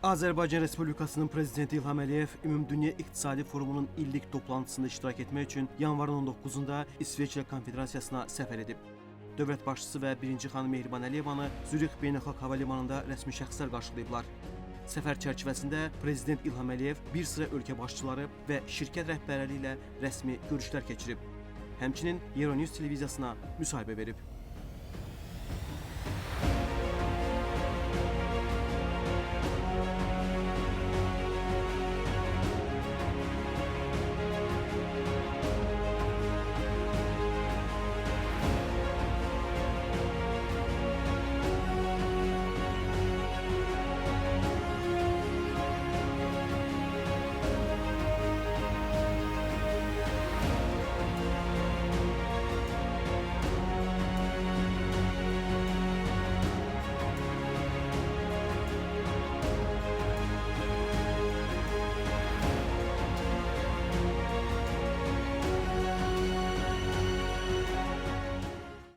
Azərbaycan Respublikasının Prezidenti İlham Əliyev Ümumdünya İqtisadi Forumunun illik toplantısında iştirak etmək üçün yanvarın 19-da İsveçrə Konfederasiyasına səfər edib. Dövlət başçısı və birinci xanım Mehriban Əliyevanı Zürix Beynəlxalq Hava Limanında rəsmi şəxslər qarşılayıblar. Səfər çərçivəsində Prezident İlham Əliyev bir sıra ölkə başçıları və şirkət rəhbərləri ilə rəsmi görüşlər keçirib. Həmçinin Euronews televiziyasına müsahibə verib.